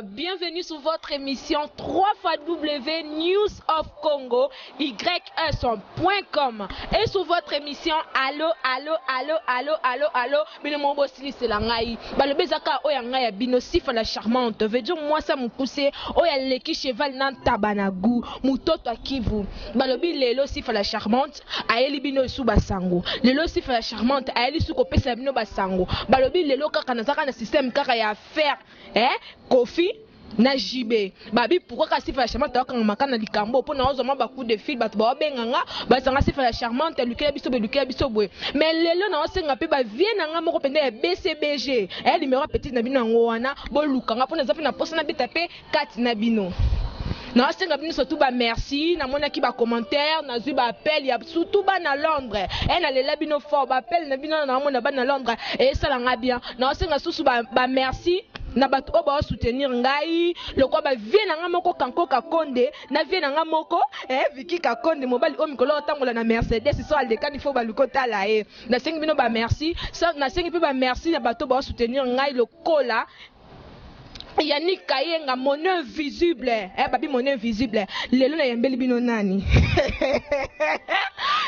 Bienvenue sur votre émission 3 fois W News of Congo YS.com et sur votre émission Allo Allo Allo Allo Allo Allo bino moko bosilisela ngai balobi eza kaka oyo ya ngai ya bino Sifa la charmante veut dire mwasi ya mokuse oyo aleki cheval na ntaba na gout mutoto ya Kivu balobi lelo Sifa la charmante ayeli bino lisusu basango lelo Sifa la charmante ayeli lisusu kopesa bino basango balobi lelo kaka naza kaka na système kaka ya affaire eh Koffi na JB babi pourquoi ka Sifa la charmante akangama kaka na likambo mpo na ozwa mwa ba coup de fil bato baobenga nga basanga Sifa la charmante alukela biso boye lukela biso boye mais lelo na osenga mpe ba vie na nga moko mpenza ya BCBG eh numéro ya petite na bino yango wana boluka nga mpo naza mpe na posa nabeta mpe kati na bino naosenga bino surtout ba merci namonaki ba commentaire nazwi ba appel ya surtout bana Londres eh nalela bino fort ba appel na bino naomona bana Londres esala nga bien naosenga susu ba, ba merci na bato oyo baosoutenir ngai lokola ba vie na ngai moko kanko kakonde na vie na ngai moko eh, Vicky Kakonde mobali oyo mikolo otambola na Mercedes so alekani fo baluki otala ye nasengi bino ba merci nasengi mpe ba merci na bato oyo baosoutenir ngai lokola Yannick Kayenga mon invisible eh babi mon invisible lelo na yambeli bino nani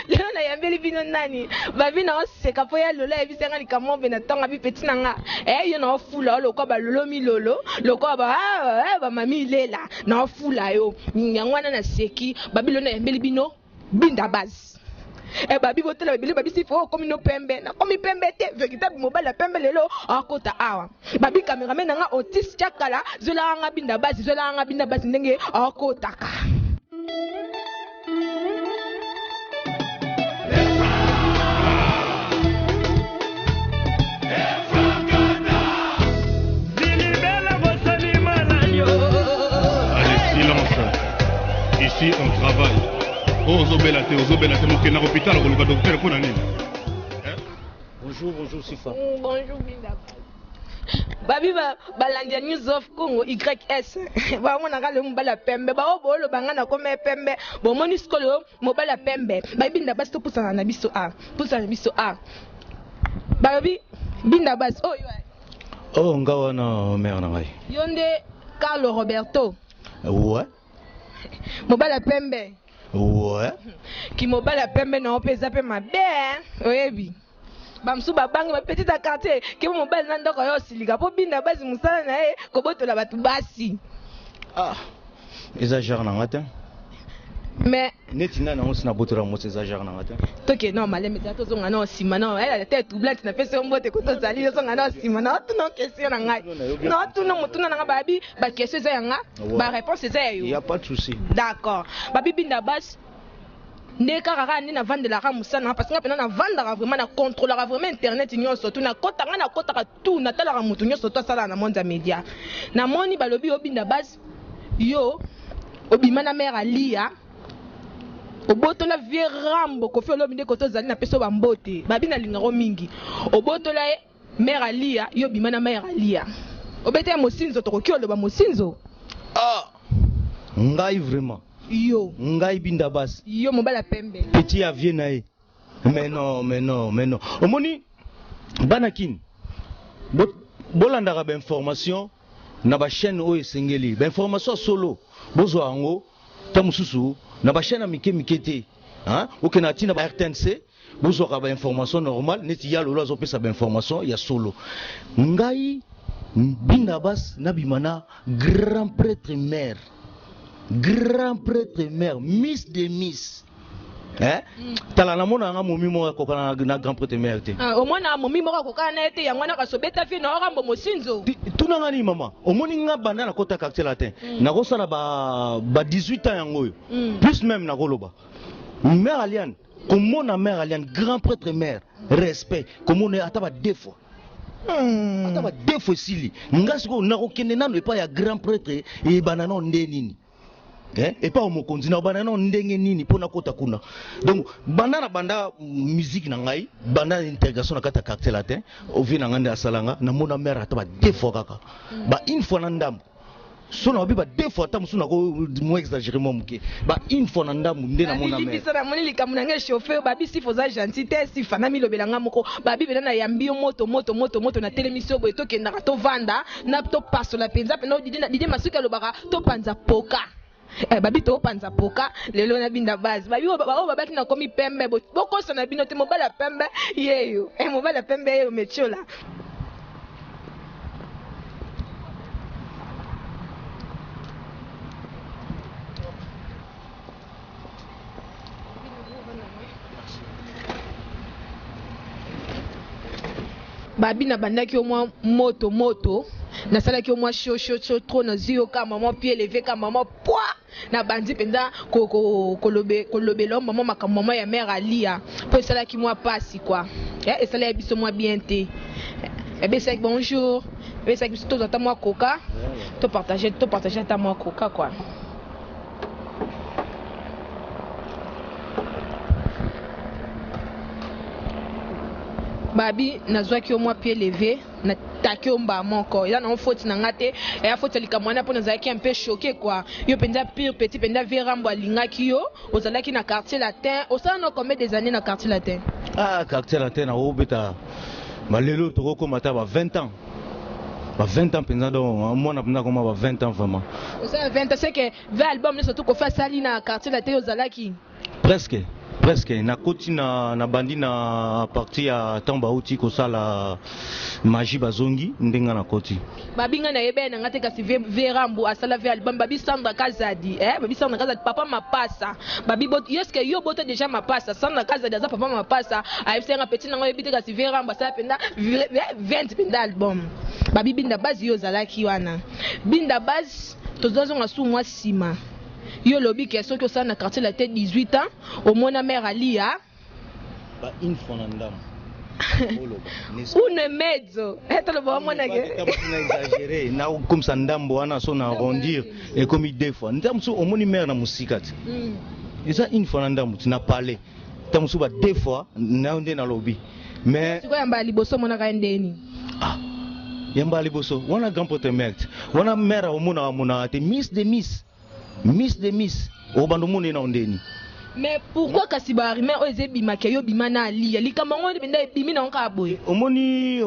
lelo na yambeli bino nani babi na oseka po ya lolo ayebisi nga likambo mpe na ntongo abi petit na nga eh yo na ofula yo lokola balolo milolo lokola ba ah, eh, ba mami ilela na ofula yo yango wana naseki babi lelo na yambeli bino Binda base. Eh babi botala ebele babi sifa okomi no pembe nakomi pembe te véritable mobali ya pembe lelo akota awa babi cameraman na nga Otis Chakala zwelaka nga binda base zwelaka nga binda base ndenge akotaka. Allez, silence. Ici, on travaille. Oh, ozobela te, ozobela te, mokenda hôpital okoluka docteur mpo na nini? Bonjour, bonjour Sifa. Bonjour Binda. Babi ba balandi ya News of Congo YS bamonaka lelo mobali ya pembe baoyo booloba ngai nakoma ya pembe bomoni sikoyo mobali ya pembe bayebi binda basi topusana na biso a pusana na biso a balobi binda basi oyo oh, oh nga wana mère na ngai yo nde Carlo Roberto ouais mobali ya pembe ouais kimobali ya pembe na yo mpe eza mpe mabe oyebi bamosusu babangi ba petit ya quartier kebo mobali na ndako yo osilika mpo binda basi mosala na ye kobotola bato basi ah eza genre na nga te mais neti nani yango si nabotola mwasi eza genre na nga te toke no maleme eza tozonga no nsima no eh, te troublante napesi yo mbote ko tozali tozonga no nsima na otuna question na ngai na otuna motuna na ngai babi baquestion eza ya nga baréponse eza ya yo ya pas de souci d'accord babi binda basi nde kaka kaka nde navandelaka mosala nanga parce nga mpena navandaka vraiment na controlaka vraiment internet nyonso tu nakota nga nakotaka tout natalaka moto nyonso to asalaka na monde ya media namoni balobi obinda base yo obima na mare alia obotola vieux rambo kofi olomide koto ozali na peso bambote babi nalingako mingi obotola ye mare alia yo obima na mare alia obeta ya mosinzo tokoki oloba mosinzo ah ngai vraiment yo ngai binda basi yo mobali ya pembe petit ya vie na ye mais non mais non mais non omoni bana kini bolandaka bo bainformation na bachaîne oyo esengeli bainformation ya solo bozwa yango ta mosusu na bachaîne ya mike mike te okenda ntina ba rtnc bozwaka bainformation normale neti ya lolo azopesa bainformation ya solo ngai binda bas nabima na grand prêtre mère grand prêtre mère miss de miss Eh? Mm. tala namona yanga momi moko akokana na grand prêtre mère te ah, omona momi moko akokana na ye te yango wana kasi obeta vie na orambo mosinzo tuna nga nini mama omoni nga banda nakota quartier latin mm. nakosala ba, ba 18 ans yango oyo mm. plus même nakoloba mère aliane komona mère aliane grand prêtre mère respect komona ye ata ba deux fois ata ba deux fois esili nga sikoyo nakokende nano epai ya grand prêtre eyebana nao nde nini eh? epai ya mokonzi na obanda nao ndenge nini mpo nakota kuna donc banda na banda musique na ngai banda intégration na kati ya quartier latin ovie na ngai nde asala nga namona mère ata ba deux fois kaka ba une fois na ndambo. So na ba deux fois ata mosusu nako mo exagérer mwa moke, ba une fois na ndambu nde namona mare. Biso namoni likambo na ngai chauffeur babi sifa oza gentil te, sifa namilobela nga moko babi pena nayambi yo moto moto moto moto, natelemisi yo boye, tokendaka tovanda na topasola mpenza mpena Didi Masuki alobaka topanza poka. Eh, babi topanza poka lelo na binda base babi oyo babaki nakomi pembe, bokosa na bino te, mobali ya pembe yeyo, eh, mobali ya pembe yeyo metiola. Babi nabandaki yo mwa moto moto, nasalaki yo mwa chaud chaud chaud trop, nazwi yo ka mama pied levé ka mama pwa, nabandi mpenza kolobela yo mama makambo mama ya mare alia mpo esalaki mwa pasi kwa, esalaki biso mwa bien te. Ebesaki bonjour, ebesaki biso tozwa ata mwa coca, topartage ata mwa coca kwa. Babi nazwaki yo mwa pied levé, nataki yo mbaa moko, eza nango faute na nga te, eya faute ya likambo wana mpo nazalaki un peu choqué quoi. Yo mpenza pire petit mpenza vie Rambo alingaki yo, ozalaki na quartier latin, osala no combien des années na quartier latin? Ah, quartier latin nakobeta balelo tokokoma ata ba 20 ans, ba 20 ans mpenza, donc mwana mpenza akoma ba 20 ans vraiment. Osala 20 ans, c'est que 20 album nyonso tu Kofi asali na quartier latin ozalaki? Presque, presque nakoti na nabandi na partie ya ntango bauti kosala magie bazongi ndenge nakoti. Babi ngai nayeba ye na nga te, kasi ve Rambo asala ve album babi Sandra Kazadi, eh, babi Sandra Kazadi papa mapasa, babi bot yeske yo bota déjà mapasa, Sandra Kazadi aza papa mapasa, ayebisa nga petit na nga oyebi te, kasi ve Rambo asala mpenza 20 mpenza album. Babi binda base yo ozalaki wana, binda base tozozonga su mwa nsima, yo olobi ke soki osala na quartier latin 18 ans omona mare alia ba une fois na ndambo une e mezzo, toloba wamonake na exagéré na komisa ndambo wana, so na arrondir ekomi deux fois. Ntango mosusu omoni mare na mosika te, eza une fois na ndambo ti na palais, ntango mosusu ba deux fois na nde nalobi, mais sikoyo yamba ya liboso omonaka ye ndeni? Ah, yamba ya liboso wana grand prêtre mare te, wana mare omonaka monaka te, miss de miss, miss de miss, obanda omona ye na ndeni. Mais pourquoi kasi barumeur oyo eza ebimaka yo bima na alia, likambo yango mpenza ebimi nango kaka boye? Omoni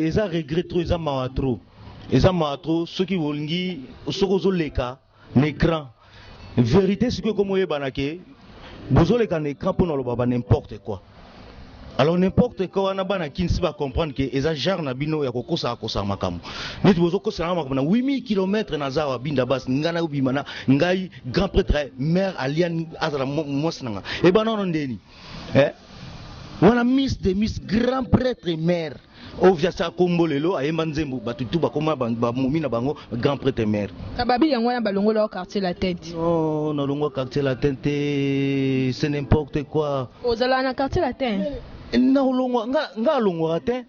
eza regret trop, eza mawa trop, eza mawa trop. Soki olingi, soki ozoleka na écran, vérité sikoyo ekomi oyebana ke bozoleka na écran mpona oloba ba n'importe quoi. Alors n'importe quoi wana, bana kinsi bacomprendre ke eza genre na bino ya kokosaka kosaka makambo neti bozokosaka makambo na 8000 km. Naza awa binda basi, ngai nayobima na ngai grand prêtre mare aliane azala mwasi na nga, ebana wana ndeni, eh? Wana miss de miss, grand prêtre mare oviasa kombo lelo ayemba nzembo, bato tu bakoma bamomi na bango grand prêtre mare. Babi yango wana balongola yo quartier latin? Non, nalongwa quartier latin te, c'est n'importe quoi. Ozalaka na quartier latin? Naolongwa nga alongwaka te,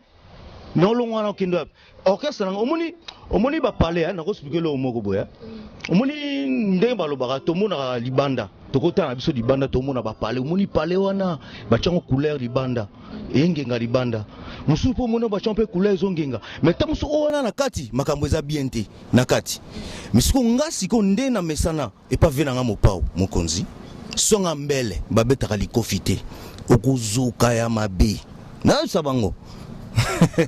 naolongwa na okende wapi? Orchestre nanga omoni, omoni bapale, nakoexpliquer eloko moko boye. Omoni ndenge balobaka, tomonaka libanda, tokotala na biso libanda, tomona bapale, omoni pale wana batiango couleur libanda eyengenga, libanda mosusu mpo omoni batiango mpe couleur ezongenga, mais ta mosusu oyo wana na kati makambo eza bien te na kati. Mais sikoyo nga sikoyo nde na mesana epa ve na nga mopao mokonzi songa mbele babetaka likofi te, okozoka ya mabe, nayebisa bango.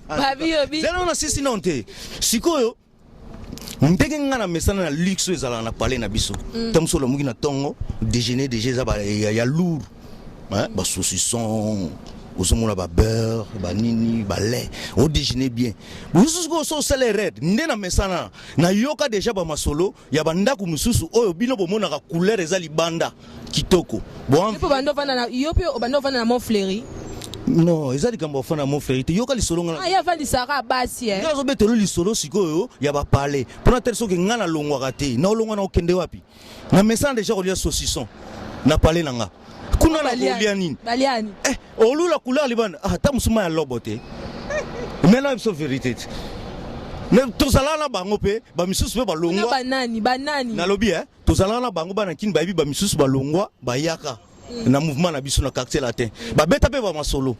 Babi obi zela na sisi non te. Sikoyo ndenge nga na mesana na luxe oyo ezalaka na palais na biso, ta mosusu olamuki na ntongo, déjeuner déjà eza ya lourd, basaucisson, ozomona babeurre, banini, balait, odéjeuner bien. Mosusu sikoyo so osala erreur, nde na mesana nayoka déjà bamasolo ya bandako mosusu oyo bino bomonaka couleur eza libanda kitoko. Yo mpe obanda ovanda na yo mpe obanda ovanda na Mont Fleury? Non, eza likambo ya ofanda na Mont Fleury te, yoka lisolo nga. Ah, ye avandisaka basi, eh. Nga azobetelo lisolo sikoyo ya bapale mpona tele, soki nga nalongwaka te, naolongwa na okende wapi? Na mesana déjà kolia saucisson na pale na nga kuna, na kolia nini? Baliani. Eh, olula couleur libanda, ah, ata mosu ma ya lobo te, mais na biso vérité te, mais tozalaka na bango mpe bamisusu mpe balongwa. Banani banani? Nalobi, eh, tozalaka na bango, bana kini bayebi, bamisusu balongwa bayaka. Na mouvement na biso na Quartier Latin, babeta mpe bamasolo,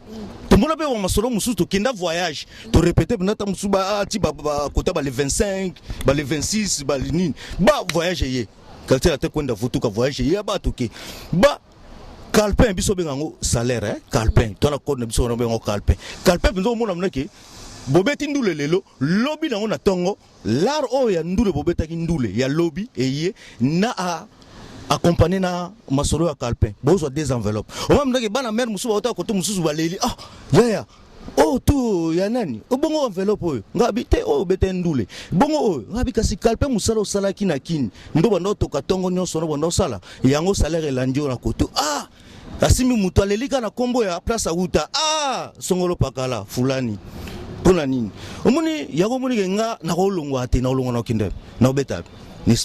tomona mpe bamasolo mosusu. Tokenda voyage, torépété mpenza ta mosusu ti bakota bale 25, bale 26, bale nini, ba voyage eye Quartier Latin kwenda vutuka voyage ye bato ke ba calepin. Biso obenga yango salaire, eh? Calepin to na code na biso wana obenga yango calepin. Calepin mpenza, omona mona ke bobeti ndule lelo, lobi nango na ntongo, lar oyo ya ndule bobetaki, ndule ya lobi eye na a accompagné na masolo ya calepin, bozwa des enveloppes. Omona mona bana mare mosusu baotaka kote mosusu, baleli: "Ah yaya, oyo tu ya nani? Bongo enveloppe oyo?" Ngabi te, oyo obeta ndule. Bongo oyo? Ngabi kasi calepin, mosala osalaki na kini ndo banda otoka ntongo nyonso, ndo banda osala yango, salaire elandi oyo na koto. Ah, asimbi moto aleli kaka na nkombo ya place awuta. Ah, songolo pakala fulani, mpo na nini omoni yango? Omoni ke nga nakolongwa te, nakolongwa, nakokende, nakobeta.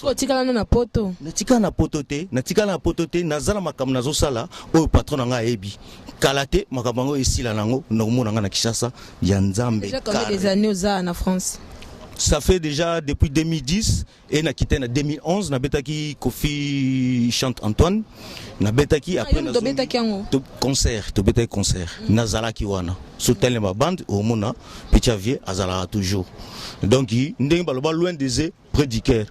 Otikala no na poto? Natikala na poto te, natikala na poto te. Naza na makambo nazosala oyo patron na ngai ayebi. Kala te makambo yango esila nango, nakomona ngai na Kinshasa ya Nzambe. Déjà combien des années oza na France? Ça fait déjà depuis 2010 et na quitté na 2011. Nabetaki Kofi Chante Antoine, nabetaki. Après tobetaki yango? Concert, tobetaki concert, nazalaki wana. So telema bande, omona petit vieux azalaka toujours. Donc ndenge baloba, loin des yeux, près du cœur.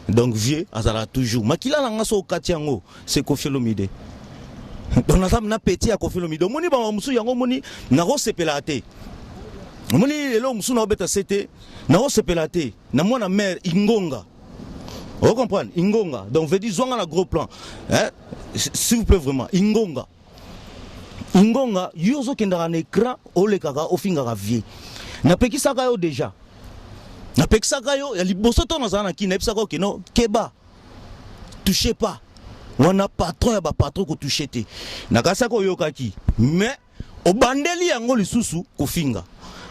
Donc vieux azalaka toujours makila na nga. So okati yango, c'est Kofi Olomide. Donc naza na petit ya Kofi Olomide. Omoni bama mosusu yango, omoni nakosepela te. Omoni lelo mosusu naobeta se te, nakosepela te na mwana mare Ingonga. O comprendre Ingonga? Donc veut dire zwanga na gros plan, hein? S'il vous plaît, vraiment, Ingonga, Ingonga, yo ozokendaka na écran, olekaka, ofingaka vieux. Napekisaka yo déjà, napekisaka yo ya liboso to nazala na kini, nayebisaka oke no keba, touche pas wana patron ya bapatron, kotouche te. Nakasaki oyokaki, mais obandeli yango lisusu kofinga.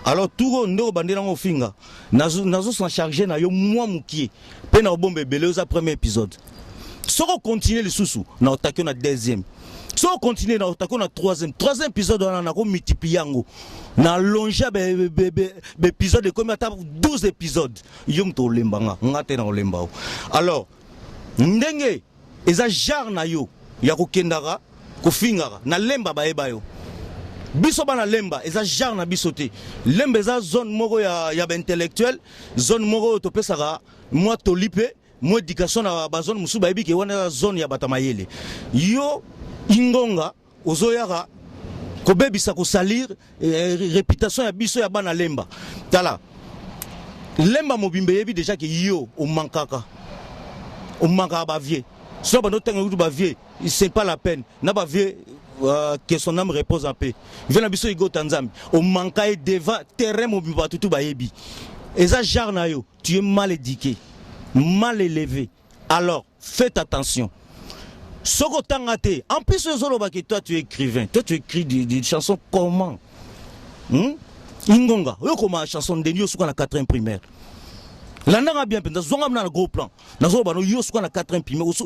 Alors tour oyo nde obandeli yango kofinga, nazo s'en charge na yo mwa mokie mpe na obomba ebele. Oza premier épisode. Soki okontinue lisusu, na otaki yo na deuxième. Soki okontinue, na otaki yo na troisième. Troisième épisode wana, nakomultiplie yango na allonge baépisode, ekomi ata 12 épisode. Yo moto olemba nga, nga te na olemba o. Alors ndenge eza genre na yo ya kokendaka kofingaka na Lemba, bayeba yo. Biso bana Lemba, eza genre na biso te. Lemba eza zone moko ya baintellectuel, zone moko oyo topesaka mwa toli mpe mwa éducation na bazone mosusu. Bayebi ke wana eza zone ya bato ya mayele. Yo Ingonga, ozoyaka kobebisa, kosalir réputation ya biso ya bana Lemba. Tala, Lemba mobimba eyebi déjà ke yo omankaka, omankaka bavieux. So bando ntango kutu bavieux, c'est pas la peine na bavieux, que son âme repose en paix, vieux na biso Igota Nzambe, omanka ye devant terrain mobimba, bato tu bayebi. Eza genre na yo, tu es mal éduqué, mal élevé. Alors faites attention. Soki otanga te, en plus ozolobaki toi tu es écrivain, toi tu écris des chansons comment, Ingonga, oyo koma chanson ndeni? Yo suka na 4e primaire. Landanga bien mpenza, zwanga mna na gros plan. Nazoloba no, yo suka na 4e primaire, osu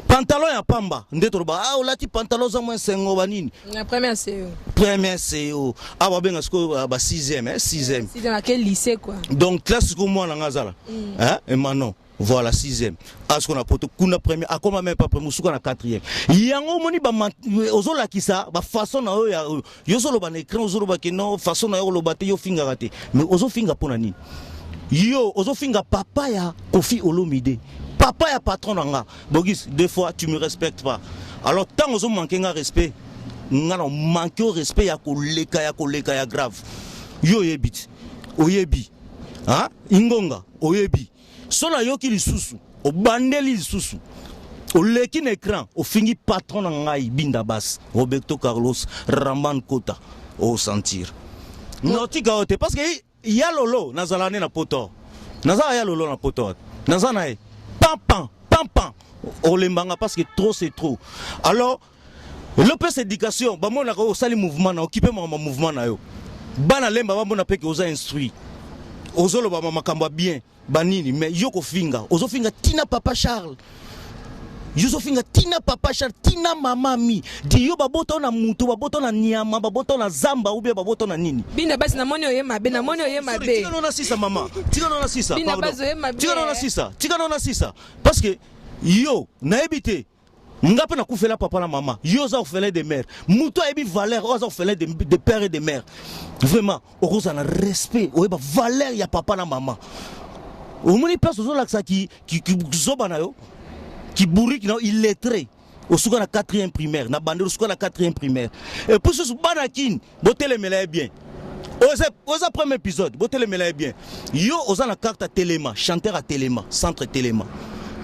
pantalon ya pamba nde toloba: "Ah, olati pantalon, oza mwa esengo banini." Na première CO. Première CO, awa babenga sikoyo ba 6e, hein, 6e. Sixième à quel lycée quoi? Donc classe sikoyo mwana nga azala, hein, Emanon, voilà, sixième. Asiko na poto kuna premier, akoma même pas premier, suka na quatrième. Yango omoni ozolakisa bafaçon na oyo yo ozoloba na écran, ozoloba ke non, façon na yo oloba te, yo ofingaka te. Mais ozofinga mpo na nini? Yo ozofinga papa ya Kofi Olomide, papa ya patron na nga Bogis. Deux fois tu me respectes pas. Alors ntango ozomanke nga respect, nga na manke yo respect ya koleka, ya koleka, ya grave. Yo oyebi ti oyebi, hein? Ingonga, oyebi so nayoki lisusu obandeli lisusu, oleki na écran, ofingi patron na ngai Binda Bas Roberto Carlos Ramban Kota, osentir notika yo te. Parce que ya lolo nazala ne na poto, naza ya lolo na poto, naza na ye pampan pampan, olembanga parce que trop c'est trop. Alors lopesa éducation, bamonaka oyo osali mouvement na okipe makambo mouvement na yo. Bana Lemba bamona mpe ke oza instruit, ozoloba makambo ya bien banini. Mais yo kofinga, ozofinga tina papa Charles, yo ozofinga tina papa Charles, tina mama mi di. Yo babota na mutu, babota na nyama, babota na zamba ou bien babota na nini? Bina basi, namoni oye mabe, namoni oye mabe. Tika nona sisa, mama, tika nona sisa. Bina pardon. Bazo ye mabe. Tika nona sisa, tika nona sisa, parce que yo nayebi te. Nga mpe nakufela papa na mama, yo oza orphelin de mère. Moto ayebi valeur oyo aza orphelin de père et de mère, vraiment okozala na respect, oyeba valeur ya papa na mama. Omoni place ozolakisa kizoba na yo, kiburiki na yo, illettré, osuka na 4e primaire, na bandeli osuka na 4e primaire. Et puis susu, bana Kini, botelemela ye bien. Oza premier épisode, botelemela ye bien. Yo oza na carte ya Telema, chanteur ya Telema, centre Telema.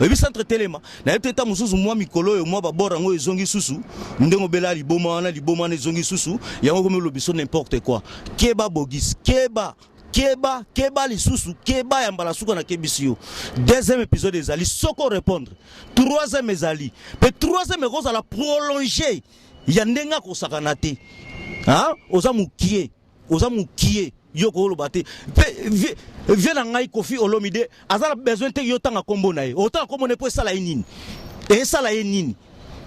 Oyebi centre Telema? Nayebi te, ta mosusu mwa mikolo oyo mwa babor yango ezongi susu ndenge obela liboma wana, liboma wana ezongi susu yango komi olobi so n'importe quoi. Keba Bogis, keba, keba, keba lisusu, keba ya mbala suka nakebisi yo. Deuxième épisode ezali, soko répondre. Troisième ezali mpe, troisième ekozala prolongé ya ndenge akosakana te. Oza mokie, oza mokie, yo koloba te. Mpe vie na ngai Kofi Olomide aza na besoin te yo tanga nkombo na ye. Otanga nkombo na ye mpo esala ye nini? Esala ye nini?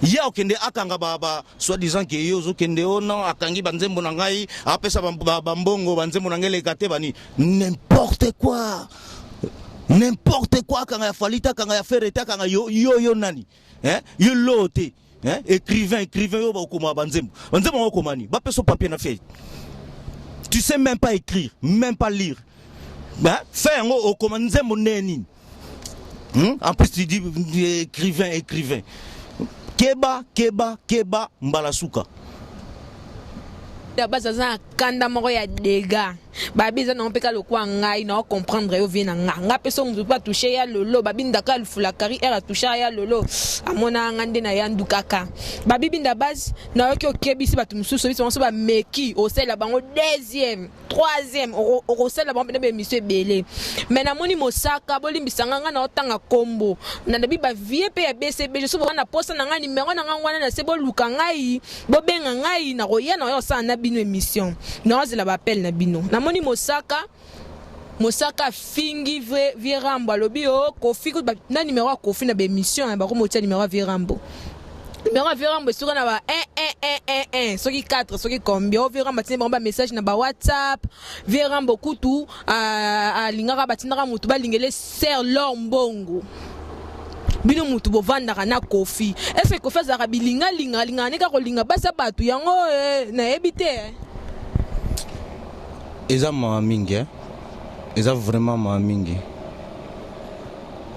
Ye akokende akanga ba soi disant ke ye ozokende o non, akangi banzembo na ngai, apesa bambongo, banzembo na ngai eleka te, bani, n'importe quoi, n'importe quoi. Akanga ya Fally te, akanga ya Ferre te, akanga yo, yo, yo nani, hein? Yo loo te, hein? Écrivain, écrivain, yo bakokoma banzembo, banzembo yango okomani, bapesa papier na feuille, tu sais même pas écrire, même pas lire, hein? Fait yango okoma nzembo ndenge nini, En plus tu dis écrivain, écrivain. Keba, keba, keba, mbala suka. Base aza na kanda moko ya dega. Babi eza nango mpe ka lokwa ngai na comprendre yo vie na nga. Nga mpe so motu mpe atouche ya lolo, babi ndaka alufulakari ere atouche ya lolo, amona nga nde na yandu kaka. Babi Binda Base, nayoki okebisi bato mosusu, biso bango so bameki osalela bango deuxième, troisième, okosalela bango mpena baémission ebele. Mais namoni mosaka, bolimbisa nga, nga na otanga kombo nalobi bavie mpe ya BCBG. So boka na posa na ngai, nimero na ngai wana na se, boluka ngai, bobenga ngai, nakoya, nakoya kosala na bino émission, naozela baappel na bino. Namoni mosaka, mosaka afingi vie Rambo, alobi o Kofi na nimero ya Kofi na baémission bakomotia nimero ya vie Rambo. Nimero ya vie Rambo esuka na ba 1 1 1 1 1, soki 4, soki combien. O vie Rambo atindi bango bamessage na bawhatsapp. Vie Rambo kutu alingaka batindaka motu balingele ser lor mbongo. Bino mutu bovandaka na Kofi, est ce que Kofi azalaka bilingalinga, alingaka nde kaka kolinga basi ya bato yango? Nayebi te. Eza mawa mingi, eh? Eza vraiment mawa mingi.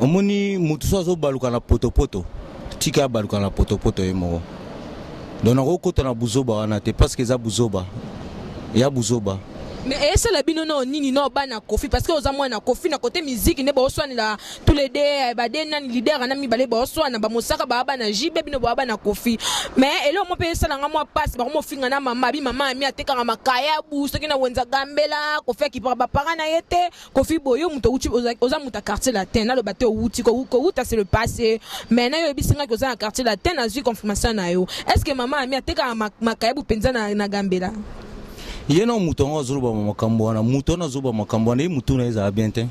Omoni motu so azobaluka na potopoto, tika abaluka na potopoto ye moko. Donc nakokota na buzoba wana te, parce que eza buzoba ya buzoba. Mais esala bino no nini no bana Kofi? Parce que oza mwana Kofi na côté musique nde baoswanela tous les deux, bade nani leader na mibale baoswana, bamosaka baa bana JB, bino baa bana Kofi. Mais eloko mo mpe esalanga mwa pasi, bakomofinga na mama abi, mama ami atekaka makayabu soki na wenza Gambela. Kofi akipaka bapara na ye te. Kofi boyo moto outi, oza moto ya Quartier Latin. Naloba te outi kouta, c'est le passé. Mais na yo oyebisi ngaki oza na Quartier Latin, nazwi confirmation na yo. Est ce que mama ami atekaka makayabu mpenza na Gambela? Ye na moto yango azoloba makambo wana, moto wana azoloba makambo wana, ye motu na ye ezala bien te.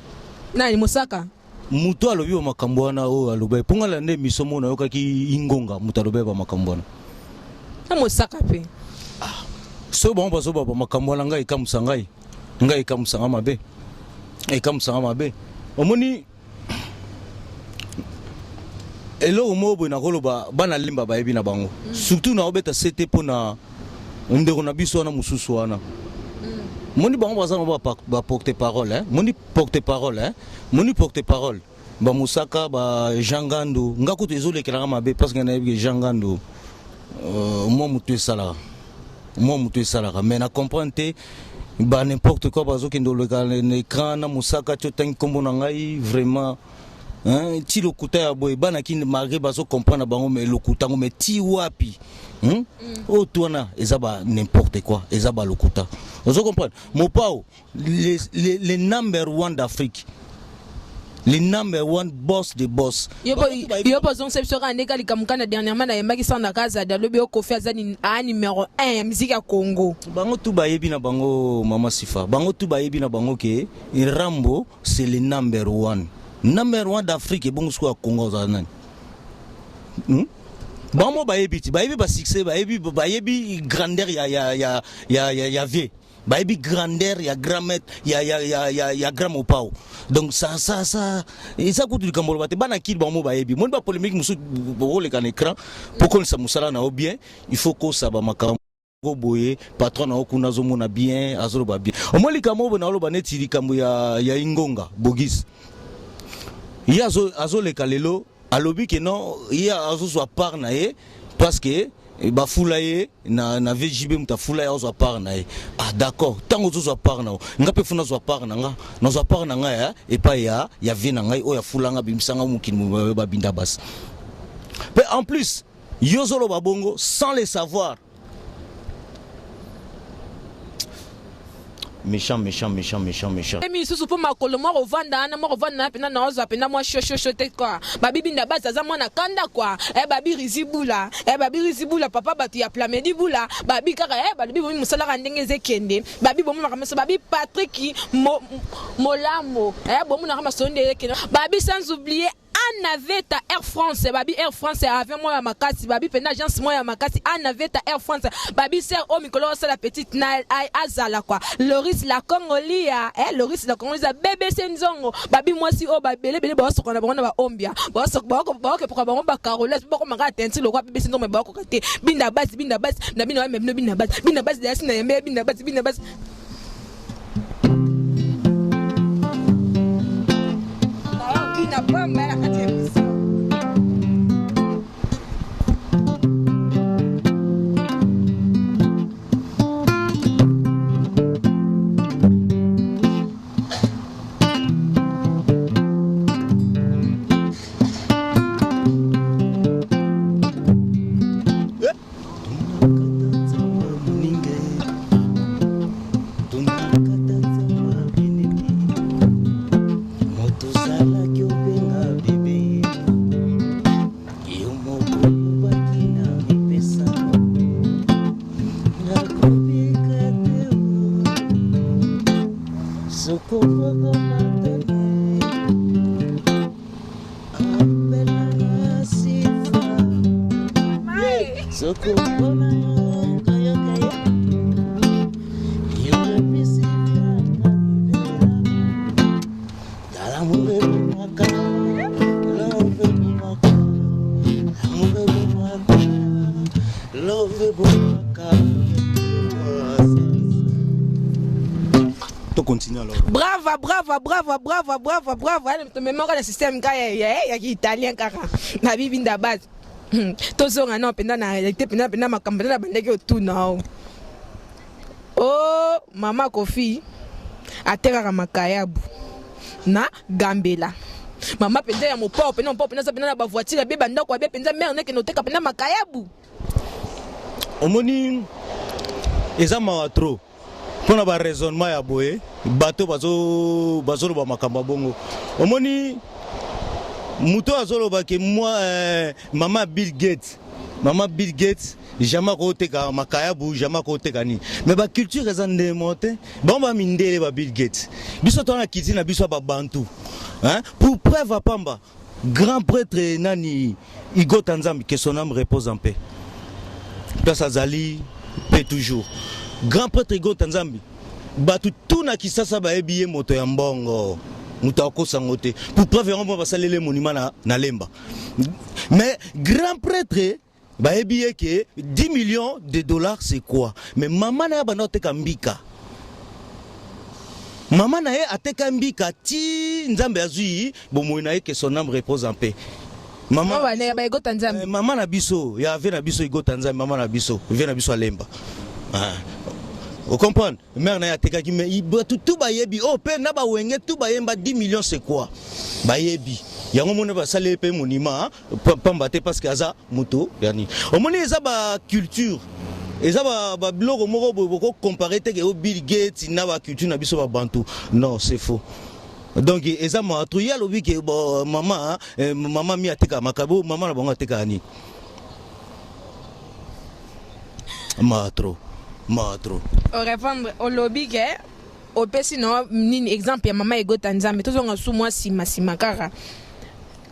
Nani, mosaka? Moto alobi ba makambo wana oyo aloba, mpo nga landa émission moko, nayokaki ingonga moto alobi ba makambo wana. Na mosaka mpe. Soki bango bazoba ba makambo wana, ngai ekamusa ngai, ngai ekamusa nga mabe, ekamusa nga mabe. Omoni eloko moko boye, nakoloba bana Lemba bayebi na bango, surtout naobeta sete mpo na ndeko na biso wana mosusu wana. Moni bango baza na baporte parole, hein? Moni porte parole, hein? Moni porte parole bamosaka ba Jean Gandu, nga kutu ezolekelanga mabe, parce que nayebi ke Jean Gandu, mwa motu esalaka, mwa motu esalaka. Mais na comprendre te ba n'importe quoi bazokende oleka na écran na mosaka ti otangi nkombo na ngai vraiment, hein, ti lokuta ya boye. Bana Kini malgré bazocomprendre bango, mais lokuta yango, mais ti wapi, Oyo tu wana eza ba n'importe quoi, eza balokuta. Ozo comprendre Mopao, le number one d'Afrique, le number one boss de boss. Yo mpo ozongisa biso kaka ndenge likambo kana dernièrement nayembaki Sandra Kazadi, alobi yo Kofi aza a numéro 1 ya musique ya Congo. Bango tu bayebi na bango, mama Sifa, bango tu bayebi na bango ke Rambo c'est le number one, number one d'Afrique. Ebongo sikoyo ya Congo ozala nani, Bango bayebi ti bayebi basuccès, bayebi, bayebi grandeur ya vie. Bayebi grandeur ya grand maître ya ya ya ya, ya grand mopao. Donc ça ça ça eza kutu likambo loba te bana kili bango bayebi. Moni ba polémique mosusu bokoleka na écran pour konisa mosala na yo bien, il faut kosaba makambo boye patron na yo kuna azomona bien azoloba bien. Omoni likambo oyo naoloba neti likambo ya ya Ingonga Bogis. Ye azoleka lelo alobi ke non ye azozwa part na ye parce que bafula ye na, na VJB moto afula ye azwa part na ye. Ah d'accord, ntango ozozwa part na yo nga mpe funa azwa part na nga, nazwa part na ngai ya epai ya ya vie na ngai oyo afula nga abimisa nga mokili babinda basi. Mpe en plus yo ozoloba bongo sans le savoir. Méchant, méchant, méchant, méchant, méchant. Emi lisusu mpo makolo mwa kovanda wana mwa kovanda na mpena naozwa mpena mwa shoshoshosho te kua. Babi binda basi aza mwana kanda kua. Eh, babi rizi bula eh, babi rizi bula papa bato ya plamedi bula babi kaka eh, balobi bomi mosalaka ndenge eza ekende babi bomi makambo nyonso babi Patrick mo, Molamo eh, bomonaka masolo nde ekende babi sans oublier Anaveta Air France babi Air France avion moko ya makasi babi pena agence moko ya makasi Anaveta Air France babi sœur oyo mikolo osala petite na azala quoi Loris la Congolia eh Loris la Congolia BBC Nzongo babi mwasi oyo ba bele bele baosoka na bango na ba ombia baosoka baokepoka bango ba Caroles bako maka tenti lokwa BBC Nzongo baokoka te binda basi binda basi na bino ba bino binda basi binda basi dasi na yembe binda basi binda basi na pamba na kati ya émission. Brava, brava, brava, brava, brava, brava. Tomemaka na système kaka ya italien kaka na bibinda base. Tozonga nao mpenza na réalité mpenza mpenza makambo mpenza na bandaki otuna o. O mama Kofi atekaka makayabu na gambela. Mama mpenza ya mopao mpenza mopao mpenza mpenza na bavoiture abe bandako abe mpenza mare nekende oteka mpenza makayabu. Omoni eza mawa trop mpona ba raisonnement ya boye bato bazoloba makambo ya bongo. Omoni moto azoloba ke moi mama Bill Gates, mama Bill Gates jamais akoteka makayabu, jamais akoteka nini. Mais ba culture eza ndemo te. Bango ba mindele ba Bill Gates. Biso to na culture na biso ba bantu. Hein? Pour preuve à pamba, grand prêtre nani Igota Nzambi, que son âme repose en paix. Place azali paix toujours. Grand prêtre Igota Nzambi, batu tout na Kisasa bayebi ye moto ya mbongo. Moto akosa ngo te. Pour preuve yango basalele monument na, na Lemba. Mais grand prêtre bayebi ye ke 10 millions de dollars c'est quoi? Mais mama na ye banda oteka mbika. Mama na ye ateka mbika ti Nzambe azui bomoi na ye, que son âme repose en paix. Mama mama na biso ya ve na biso Igota Nzambe, mama na biso ve na biso alemba. Ah. Vous comprenez? Mère na ye atekaki mais bato tout bayebi oh pe na bawenge tout bayemba 10 millions c'est quoi? Bayebi. Yango mona basali pe monument pamba te parce que aza moto yani. Omoni eza ba culture. Eza ba biloko moko boye boko comparer te ke o Bill Gates na ba culture na biso ba bantu. Non, c'est faux. Donc eza ma trop ya lobi ke bo mama mama mi ateka makabo, mama na bango ateka ni. Ma trop. Ma trop. Au répondre au lobby ke opesi no nini exemple ya mama Egota Nzambe tozonga su mwa sima sima kaka.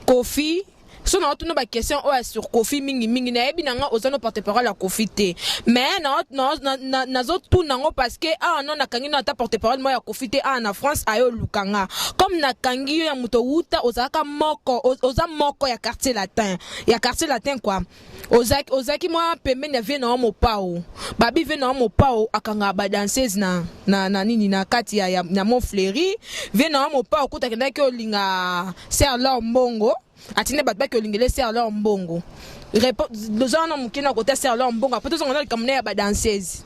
Kofi So na otuna ba question oyo sur Koffi mingi mingi na yebi na nga oza no porte parole ya Koffi te. Mais na na na nazo tuna ngo parce que awa no nakangi no ata porte parole moko ya Koffi te awa na France ayo luka nga. Comme nakangi yo ya moto wuta ozalaka moko oza moko ya quartier latin. Ya quartier latin quoi. Ozalaki ozalaki mwa pembeni ya vie na yo Mopao. Babi vie na yo Mopao akangaka ba danseuse na na na nini na kati ya ya, na Mont Fleury. Vie na yo Mopao kuta akendaki olinga Sœur Laure Mbongo. Atindi bato baki olingele Sœur Laure Mbongo. Repo oza wana moke na kota Sœur Laure Mbongo après tozonga na likambo na ya ba danseuse.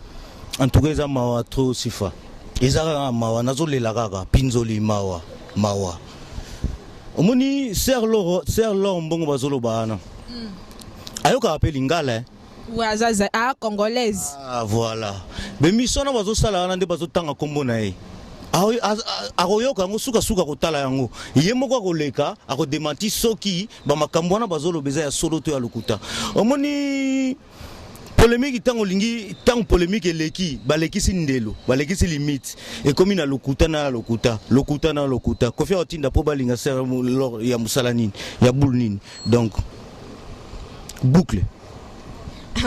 En tout cas eza mawa trop sifa. Eza kaka mawa nazolela kaka pinzoli mawa mawa. Omoni Sœur Laure Sœur Laure Mbongo bazoloba wana. Ayokaka mpe lingala eh. Ouais, aza za ah congolaise. Ah voilà. Mais mission na bazosala wana nde bazotanga kombo na ye. Akoyoka yango sukasuka akotala yango ye moko akoleka akodemanti soki bamakambo wana bazoloba eza ya solo to ya lokuta. Omoni polémique ntango olingi ntango polémique eleki balekisi ndelo balekisi limite ekomi na lokuta na lokuta lokuta na lokuta. Koffi akotinda mpo balinga sœur ya mosala nini ya boule nini donc boucle.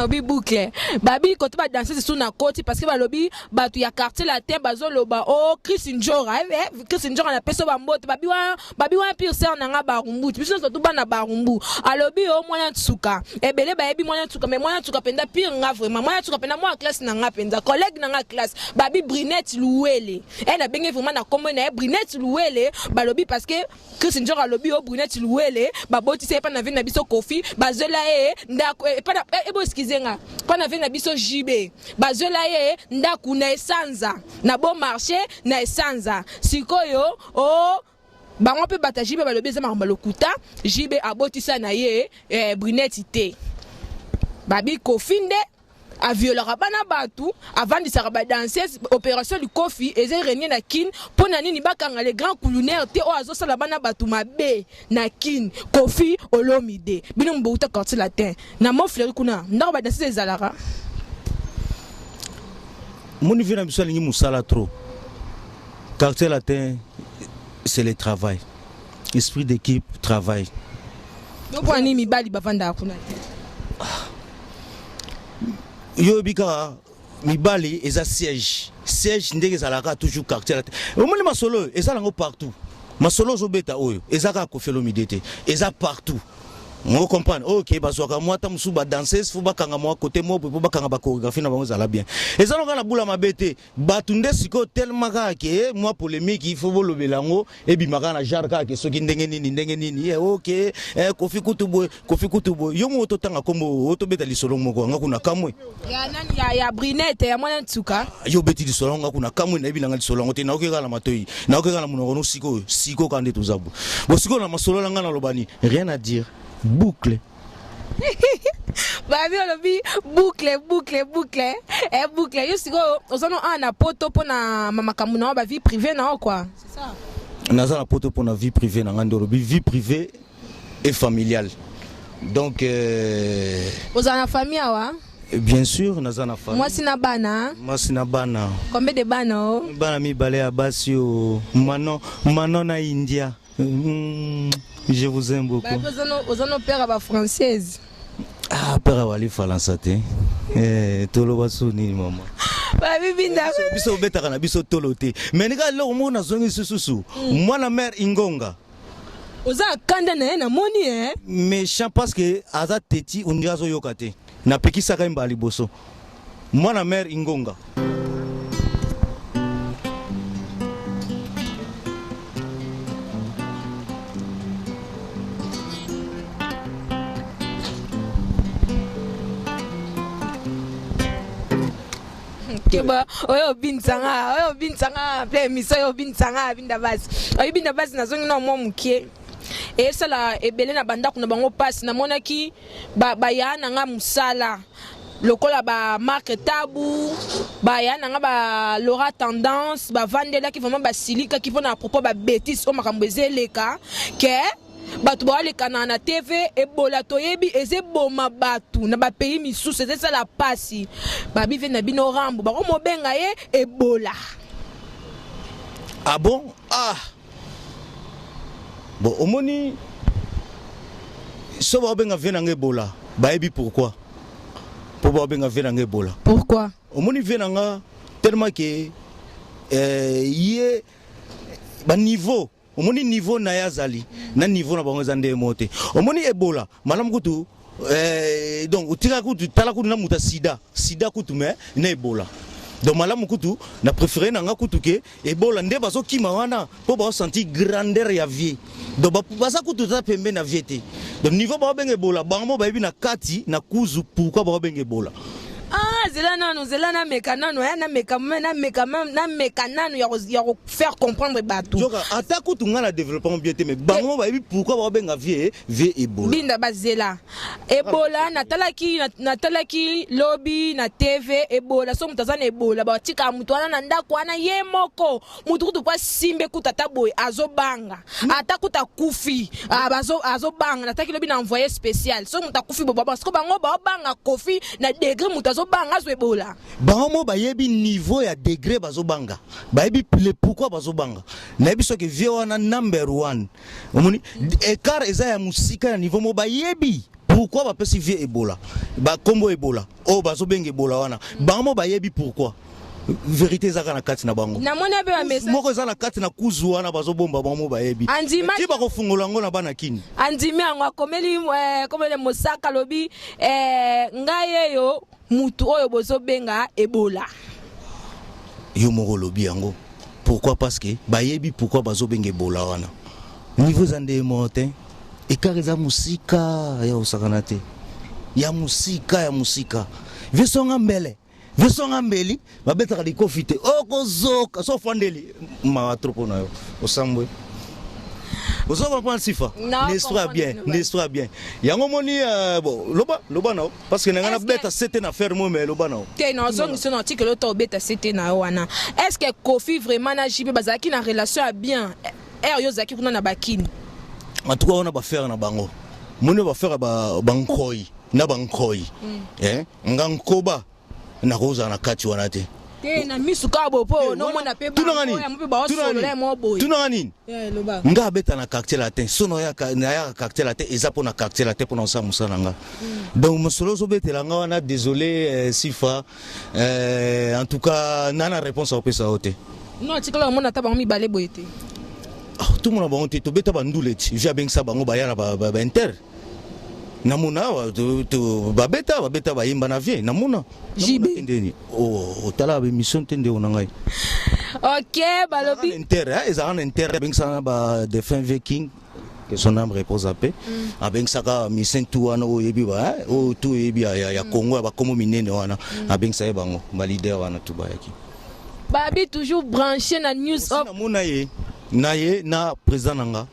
Obi boucle babi kote ba danseuse su na koti parce que balobi bato ya quartier latin bazoloba o oh, Chris Njora eh, eh, Chris Njora na peso ba mbote babi wana babi wana pire sœur na nga barumbu biso nyonso tu bana barumbu alobi o oh, mwana nsuka ebele bayebi mwana nsuka mais mwana nsuka mpenza pire nga vraiment mwana nsuka mpenza mwana classe na nga mpenza collègue na nga classe babi Brinette Luwele eh na benge vraiment na kombo na ye Brinette Luwele balobi parce que Chris Njora alobi yo Brunette Luwele babotisa ye epa na vie na biso Koffi bazwela ye ndako epa na ebo excuse nga epa na vie na biso JB bazwela ye ndako na esanza na bon marché na esanza sikoyo o oh, bango mpe bato ya JB balobi eza makambo ya lokuta JB abotisa na ye eh, Brunette te babi Koffi nde aviolaka bana batu avandisaka ba danseuse operation likofi eza renier na kin mpo na nini bakanga le grand kulunaire te oyo azosala bana batu mabe na kin Koffi Olomide bino mobouta quartier latin na Mont Fleury kuna ndako ba danseuse ezalaka. Moni vie na biso alingi mosala trop. Quartier latin c'est le travail. Esprit d'équipe travail. Donc mpo na nini mibali bavandaka kuna te? Yo oyebi kaka mibali eza siège siège ndenge ezalaka toujours quartier latin omoni masolo oyo eza nango partout masolo ozobeta oyo eza kaka Koffi Olomide te eza partout ngo comprendre ok bazwaka mwa ata mosusu ba danseuse fo bakanga mwa côté moko mpo bakanga ba chorégraphie na bango ezala bien eza noka na bula mabe te Batu nde sikoyo tellement kaka ke mwa polemique il faut bolobela yango ebima kaka na genre kaka ke soki ndenge nini ndenge nini eh, ok eh, Koffi kutu boye Koffi kutu boye yo moko totanga kombo oyo tobeta lisolo moko nga kuna kamwe ya nani ya, ya Brinette ya mwana nsuka yo obeti lisolo nga kuna kamwe nayebi nanga lisolo yango te nayoki kaka na matoi nayoki kaka na monoko no sikoyo sikoyo kaka nde toza boye bo sikoyo na masolo na nga naloba nini rien à dire boucle. Babi olobi boucle boucle boucle eh boucle yo sikoyo oza no awa na poto mpo na makambo na yo ba vie privée na yo quoi c'est ça naza na poto mpo na vie privée na nga nde olobi vie privée et familiale donc euh... ozala na famille awa Bien sûr, naza na famille. Mwasi na bana. Mwasi na bana. Combien de bana oh? Bana mibale ya basi oh. Manon, Manon na India. Je vous aime beaucoup. Ba oza no père ba française. Ah père wali falansa te. Eh tolo baso nini mama. Ba bibinda. Biso obetaka na biso tolo te. Mais nika eloko moko nazongi sususu. Mwana mère Ingonga. Oza kanda na ye namoni eh. Méchant parce que aza teti on dirait azoyoka te. Napekisaka ye mbala liboso. Mwana mère Ingonga. Keba oyo obinisanga oyo obinisanga mpe émission oyo obinisanga binda basi oyo binda basi nazongi na mwa mokie esala ebele na bandako na bango mpasi namonaki ba baya na nga musala lokola ba Marc Tabu baya na nga ba Laura Tendance bavandelaki vraiment basilikaki mpona à propos ba bêtises oyo makambo eza eleka ke bato baolekana na TV ebola toyebi eza eboma bato na bapays misusu eza esala mpasi babive na bino rambo bakomobenga ye ebola. Ah bon? Ah bon omoni. So baobenga vie na nga Ebola, bayebi pourquoi. Mpo baobenga vie na nga Ebola. Pourquoi? Omoni vie na nga tellement que ye ba niveau, omoni niveau na ye azali na niveau na bango eza ndenge moko te. Omoni Ebola malamu kutu, donc otika kutu, tala kutu na moto ya sida, sida kutu mais na Ebola. Donc malamu kutu na préféré na nga kutu ke Ebola nde bazokima wana mpo baosentir grandeur ya vie. Donc baza kutu ta pembe na vie te. Donc niveau baobenga Ebola, bango mo bayebi na kati na kuzu pourquoi baobenga Ebola. Ah, zela nanu, zela nameka nanu, eh, nameka, nameka, nameka nanu ya ko faire comprendre bato. Joka, ata kutu nga na développement bien te, mais bango mo bayebi pourquoi baobenga vie Ebola. Binda bazela. Ebola, natalaki lobi na TV, Ebola, so moto aza na Ebola, batika moto wana na ndako wana ye moko. Moto kutu kwa simbe kuta ata boye azobanga. Ata kuta akufi, ah, azobanga. Natalaki lobi na envoyé spécial. So moto akufi bo baba, siko bango baobanga Kofi na degré moto azobanga azwa Ebola. Bango mo bayebi niveau ya degré bazobanga. Bayebi le pourquoi bazobanga. Nayebi soki vie wana number 1. Omoni écart eza ya musika ya niveau mo bayebi pourquoi bapesi vie Ebola. Ba kombo Ebola. Oh, bazobenga Ebola wana. Bango mo bayebi pourquoi. Vérité ezaka na kati na bango. Namoni abe ba message. Moko eza na kati na kuzu wana bazobomba bango mo bayebi. Andima Ti bakofungola yango na bana kini. Andimi yango akomeli, komeli mosaka lobi, ngai eyo mutu oyo bozobenga Ebola. Yo moko olobi yango. Pourquoi? Parce que bayebi pourquoi bazobenga Ebola wana. Niveau eza nde moko te. Écart eza musika ya osakana te. Ya musika, ya musika. Vieux mbele. Vieux mbeli babetaka likofi te. Okozoka so fandeli mawa trop na yo. Osambwe. Ozo comprendre Sifa? Non, N'histoire comprendre, bien, ouais. n'histoire bien. Yango moni, bon, loba, loba na parce que nanga na Est-ce que beta c'était na faire moi mais loba na. Te na zongi so na tikelo to beta c'était na yo wana. Est-ce que Kofi vraiment na JB bazalaki na relation ya bien? Er yo zaki kuna na bakini. En tout cas on a ba faire na bango. Moni ba faire ba bankoi na bankoi. Eh, nga nkoba na koza na kati wana te. Te na misu ka bo po no mona pe Tuna ngani? ya mpe ba Tuna solo ngani? la mo boy. Tuna ngani? Eh, loba. Nga abeta na quartier latin. Sono ya ka, na ya quartier latin eza pona quartier latin pona osala mosala nga. Donc mosolo ozobetela nga wana désolé, Sifa. En tout cas na réponse opesa yo te. Non, tikala mona ta bango mibale boye te. Ah, tout mona bango te, tobeta ba ndule ti. Je abengisa bango ba ya na ba inter. Namona awa, to, babeta, babeta bayimba na vie, namona. JB. Namona te ndeni. Oh, otala ba émission te nde ona ngai. OK, balobi. Ezalaka na inter, hein, ezalaka na inter, abengisaka na ba défunt Viking, que son âme repose en paix. Abengisaka musicien tout wana oyo oyebi ba, hein, oyo tout oyebi ya Congo, ya ba kombo minene wana. Abengisaka ye bango, ba leader wana tout bayaki. Babi toujours branché na news Aussi up. namona ye, na ye na président na nga.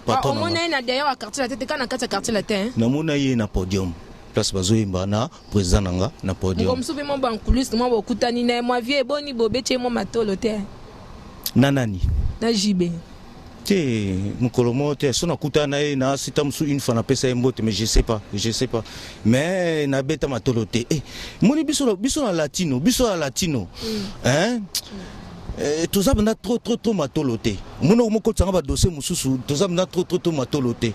Patron Ah, na omona nga. ye na d'ailleurs à quartier latin, te kana kati ya quartier latin, hein? Namona ye na podium. Place bazoyemba na président na nga na podium. Ngom soupe mo ba coulisses, mo bokutani na ye, moi vie boni bobetie mo matolo te. Na nani? Na JB. Te mokolo moko te, so nakutana na ye na sita mosusu une fois napesa ye mbote, mais je sais pas, je sais pas. Mais nabeta matolo te. Eh, moni biso na, biso na latino, biso na latino. Hein? Toza benda trop, trop, trop matolo te. Moni moko tsanga ba dossier mosusu, toza benda trop, trop, trop matolo te.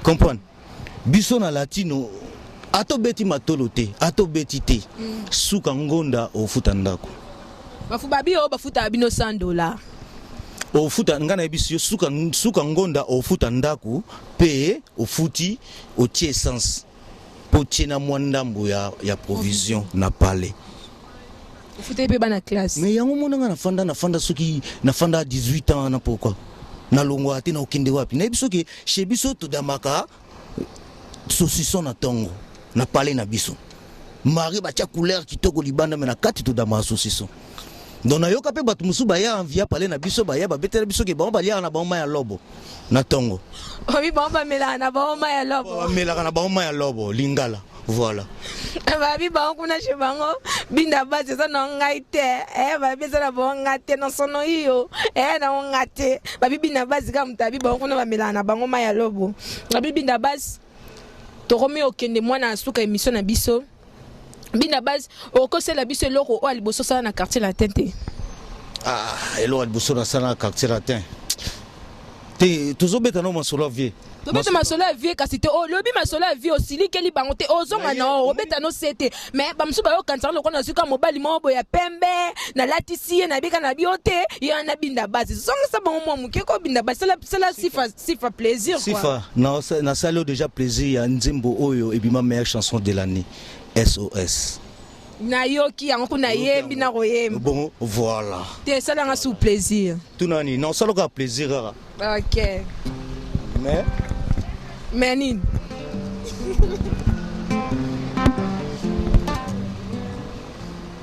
Comprendre? Biso na latino ato beti matolo te, ato beti te. Suka ngonda ofuta ndako. Bafu babi o bafuta bino cent dollars. Ofuta nga na yebisi yo suka ngonda ofuta ndako pe ofuti otie essence. Po tie na mwa ndambo ya provision na palais. Ofuta pe bana classe. Mais yango mona nga nafanda soki nafanda 18 ans na pourquoi? Na longwa te na okende wapi? Na yebi soki chez biso todamaka saucisson na tongo na palais na biso. Marie batia couleur kitoko libanda mais na kati todamaka saucisson. Donc nayoka pe bato mosusu baya envie ya palais na biso, baya babetela biso ke bango baliaka na bango mai ya lobo na tongo. Obi bango bamelaka na bango mai ya lobo. Bamelaka na bango mai ya lobo lingala. Voilà. Babi bango kuna chez bango binda base eza na ngai te. Babi eza na bango ngai te na sono iyo. Na ngai te. Babi binda base ka mutabi bango kuna bamelaka na bango mai ya lobo. Babi binda base tokomi okende mwana suka émission na biso. Binda base okosela biso eloko oyo liboso sala na quartier latin te. Ah, eloko liboso na sala na quartier latin. Te. Te, tozobeta no masolo ya vie. Tobeta masolo ya vie kasi te, olobi masolo ya vie, osilikeli bango te, ozonga na obeta no se te. Mais bamosusu bayokanisaka lokola nazwi kaka mobali moko boye ya pembe, nalatisi ye, nabika na bio te, ye wana binda basi. Zongisa bango mwa moke ko binda basi, sala, sala sifa, sifa plaisir quoi. Sifa, nasali yo déjà plaisir ya nzembo oyo ebima meilleure chanson de l'année, SOS. Nayoki yango kuna, yembi na koyemba. Bon, voilà. Te, esalanga sous plaisir. Tuna nini? Na osalaka plaisir kaka. Ok. Mais mais nini?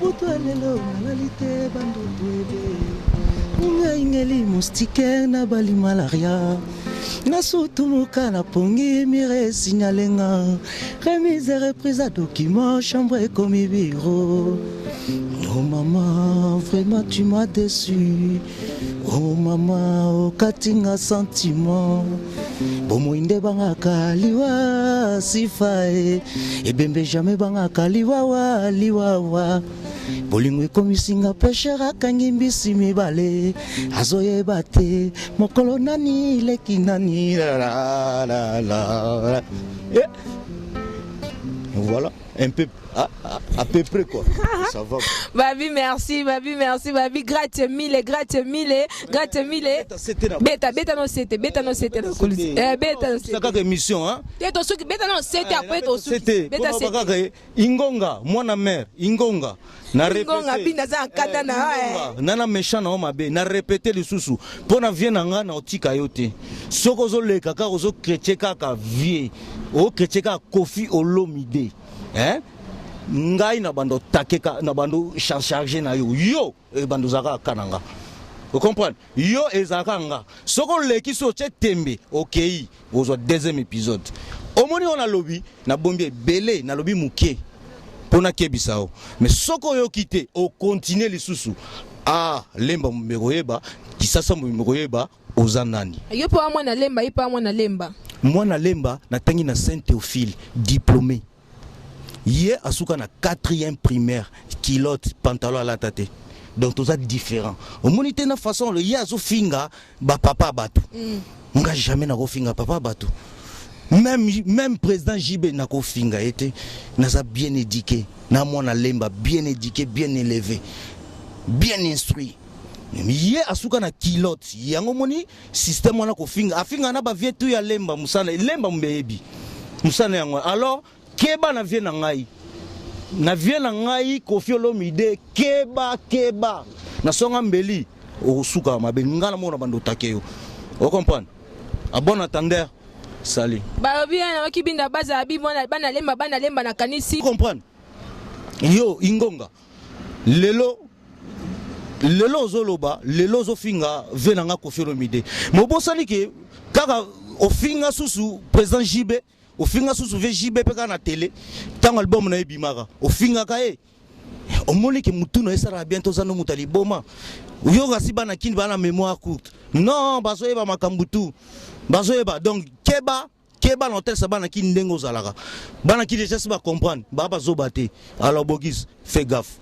Butu ya lelo nalali te, bandoto ebe ngaingeli moustiquaire na bali malaria, nasutumuka na pongi mire esignalenga remise reprise ya document, chambre ekomi bureau. Oh maman, vraiment tu m'as déçu. Oh maman, okatinga sentiment. Bomoi nde bangaka liwa sifa e ebembe jamais bangaka liwawa liwawa. Bolingo ekomisinga pesher, akangi mbisi mibale, azoyeba te mokolo nani leki nani. La, la, la, la. Eh. Voilà un peu à peu près quoi, ça va. Babi merci, babi merci, babi grazie mille, grazie mille, grazie mille. Beta, beta no sete, beta no sete na kulisi. Eh, beta no sete. Kaka émission hein. Te, tosuki, beta no sete, après tosuki. Beta sete. Kaka ingonga mwana mère ingonga na ingonga binda za kanda na eh. Nana méchant na yo mabe, na répété lisusu mpo na vie na nga na otika yo te. Soki ozoleka kaka, ozochrétien kaka vie, ochrétien kaka Kofi Olomide, hein? Ngai na bando takeka na bando charge na yo, yo ebando ozalaka kaka na nga, ocomprendre? Yo ezalaka nga. Soki oleki, so otie tembe, okei ozwa deuxième épisode. Omoni oyo nalobi, nabombi ebele, nalobi moke mpo nakebisa yo. Mais soki oyoki te, okontinue lisusu, ah, lemba mobimba koyeba, Kisasa mobimba koyeba oza nani. Yo mpo wa mwana lemba, ye mpo wa mwana lemba. Mwana lemba, natangi na Saint Théophile, diplômé. Ye asuka na 4e primaire, culotte, pantalon alata te. Donc toza différent, omoni te na façon ye azofinga bapapa bato. Nga jamais nakofinga papa bato, même président JB nakofinga ye te. Naza bien éduqué na mwana lemba, bien éduqué, bien élevé, bien instruit. Ye asuka na culotte. Yango moni système wana kofinga, afinga na bavie tu ya lemba, mosala lemba mobeyebi mosala yango. Alors keba na vie na ngai, na vie na ngai Kofi Olomide, keba, keba nasonga mbeli, okosuka mabe. Ngai na mona bando otake yo, ocomprendre? À bon entendeur, salut. Balobi ye nayoki binda bazala bi mwana bana lemba, bana lemba nakanisi. Comprendre yo ingonga lelo, lelo ozoloba, lelo ozofinga ve na nga Kofi Olomide, mobosani ke kaka ofinga susu président JB, ofinga susu ve JB mpe kaka na télé ntango album na ye ebimaka, ofingaka ye. Omoni ke mutu na esalaka bien, toza no moto ya liboma. Yo kasi bana kini bana mémoire courte, non, bazoyeba makambo tu, bazoyeba. Donc keba, keba na otelisa bana kini ndenge ozalaka. Bana kini déjà si bacomprendre, baa bazoba te. Alors Bogis, fais gaffe,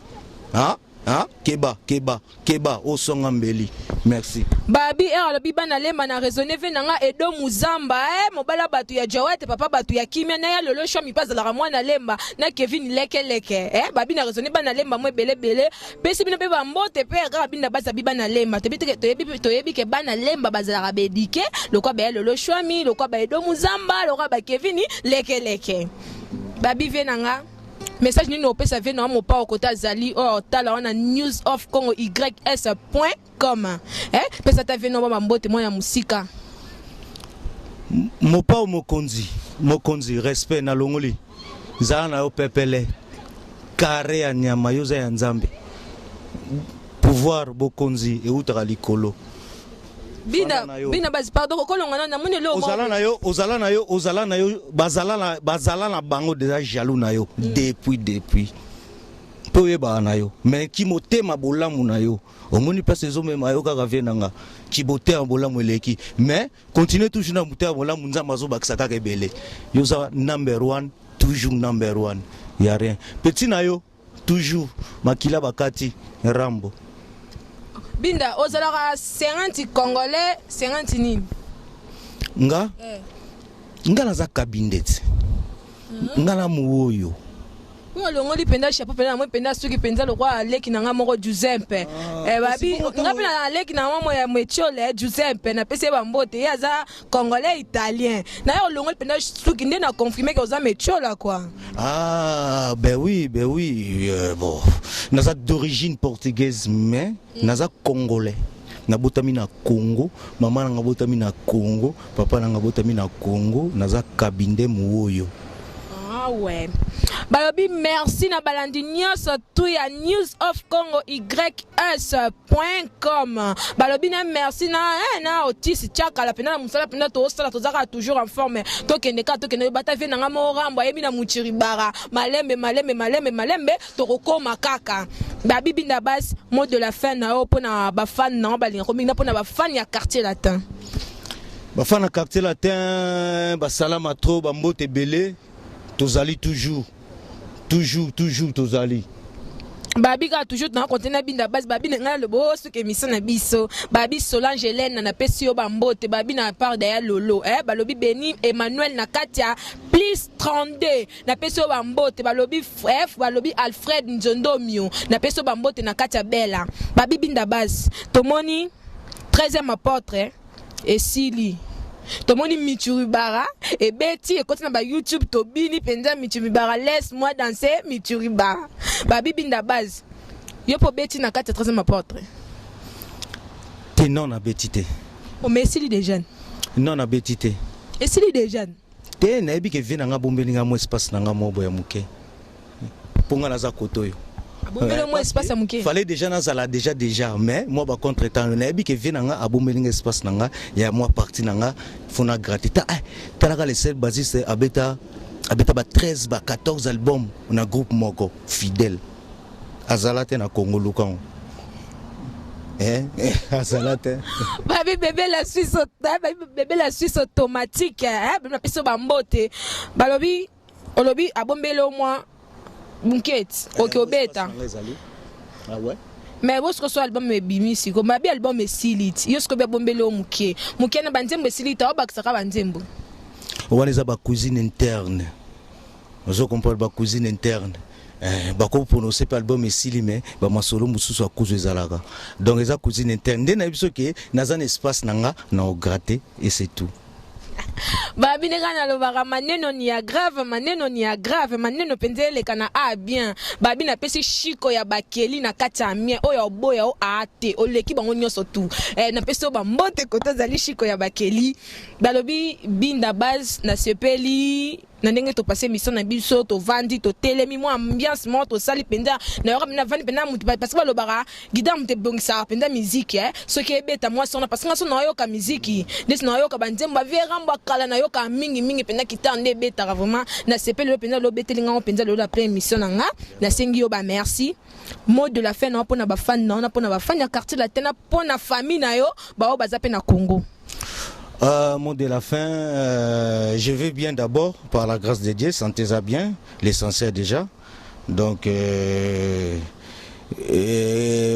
hein? Hein? Keba, keba, keba, osonga mbeli. Merci. Babi e alobi bana lemba na raisonne ve na nga Edo Muzamba, eh, mobala bato ya Jawete, papa bato ya kimia na ya lolo shwami mpe azalaka mwana lemba na Kevin lekeleke. Eh, babi na raisonne bana lemba mo ebele ebele, pesi bino mpe bambote mpe kaka bino bazabi bana lemba. Toyebi, toyebi ke bana lemba bazalaka baéduqué lokwa baya lolo shwami, lokwa ba Edo Muzamba, lokwa ba Kevin lekeleke. Babi ve na nga message nini opesa ve na wa mopao kota azali oyo otala wana News of Congo ys point com, eh? Pesa ta ve na wa bambote mwana mosika. Mopao mokonzi, mokonzi, respect nalongoli. Zala na yo pepele kare ya nyama, yo oza ya Nzambe. Pouvoir, bokonzi eutaka likolo. Bina bina basi, pardon, kolonga na namoni eloko. Ozala na yo, ozala na yo, ozala na yo. Bazala na bango déjà jaloux na yo depuis mpe oyebaka na yo. Mais kimotema bolamu na yo, omoni place ezomema yo kaka. Vie na nga, kibotema bolamu eleki, mais continue toujours na motema bolamu, Nzambe azobakisa kaka ebele. Yo oza number one, toujours number one, ya rien. Petit na yo toujours makila bakati Rambo. Binda, ozalaka 50 congolais, 50 nini? Nga Eh. Nga naza Kabinde te. Nga na Muoyo. Oyo olongoli mpenza chapeau mpenza, namoi mpenza suki mpenza lokwa aleki na nga moko Giuseppe. Eh, babi nga mpe na aleki na nga moko ya Metiole Giuseppe, napesi ye bambote, ye aza congolais italien. Na ye olongoli mpenza suki nde na confirme ke oza Metiola quoi. Ah, ben oui, ben oui. Bon, naza d'origine portugaise, mais naza congolais. Nabotami na Congo, mama nanga botami na Congo, papa nanga botami na Congo, naza Kabinde Muoyo. Ah ouais. Balobi merci na balandi nyonso tu ya News of Congo ys.com. Balobi na merci na eh, na Otis Chakala pena na musala pena to sala tozaka toujours en forme. Tokende ka tokende bata vie nanga mo rambo ayebi na muchiribara. Malembe malembe malembe malembe tokokoma kaka. Babi Binda Bass, mot de la fin na yo pona ba fan na balinga ko mingi na pona ba fan ya Quartier Latin. Ba fan ya Quartier Latin, ba salama trop, ba mbote belé, tozali toujours. Toujours, toujours tozali. Babi kaka toujours na konte na Binda Bass, babi na ngai lobo soki émission na biso. Babi Solange Hélène na pesi yo ba mbote, babi na part ya Lolo, eh balobi Beni Emmanuel na Katia plus 32 na pesi yo ba mbote, balobi F, balobi Alfred Nzondomio na pesi yo ba mbote na Katia Bella. Babi Binda Bass, tomoni 13e apôtre esili. Tomoni Michuribara ebeti ekoti na ba YouTube, tobini penza Michuribara, laisse-moi danser Michuribara. Babi Binda Bass, yo po beti na kati ya 13e apôtre. Te non na beti te. O mais esili déjà. Non na beti te. Esili déjà. Te nayebi ke vie na nga bombeli nga mo espace na nga mo boya moke. Ponga naza koto yo. Abombeli mo espace ya moke. Fallait déjà nazala déjà déjà mais moi ba contre-temps nayebi ke vie na nga abombeli nga espace na nga ya moi partie na nga faut na gratter. Ta eh, talaka le seul bassiste abeta abeta ba 13 ba 14 albums na groupe moko fidèle. Azala te na Congo lukango. Eh, azala te. Babi bébé la Suisse, babi bébé la Suisse automatique, hein, bébé na biso ba mbote. Balobi olobi abombeli au moins bunkete, oke obeta. Ah ouais. Mais bosiko so album ebimi siko, mabi album esili ti. Yo siko be bombeli o muke. Muke na banzembo esili ta obakisaka banzembo. Wana eza ba cuisine interne. Ozo comprendre ba cuisine interne. Eh, bako prononcer pe album esili mais ba masolo mususu akuzu ezalaka. Donc eza cuisine interne. Nde na biso ke naza na espace na nga na o gratter et c'est tout. Babi ndenge nalobaka maneno ni ya grave, maneno ni ya grave, maneno mpenza eleka na a bien. Babi napesi shiko ya bakeli na kati ya mien oyo oboya o a te oleki bango nyonso tu. Eh, napesi oyo bambote koto azali shiko ya bakeli. Balobi Binda Bass nasepeli na ndenge topase émission na biso, tovandi totelemi mwa ambiance moko tosali mpenza. Nayoka mpenza navandi mpenza motu, parce que balobaka guitare moto ebongisaka mpenza musique, eh, soki ebeta mwasi wana, parce que nga so nayoka musique ndeti nayoka banzembo ba vieux Rambo akala, nayoka mingi mingi mpenza guitare nde ebetaka vraiment. Nasepeli lelo mpenza, lelo obeteli ngango mpenza lelo après émission na nga, nasengi yo ba merci. Mot de la fin na mpona ba fan na mpona ba fan ya Quartier Latin, na mpona famille na yo bao baza pe na Congo. Mot de la fin, je vais bien d'abord, par la grâce de Dieu, santé ça bien, l'essentiel déjà. Donc,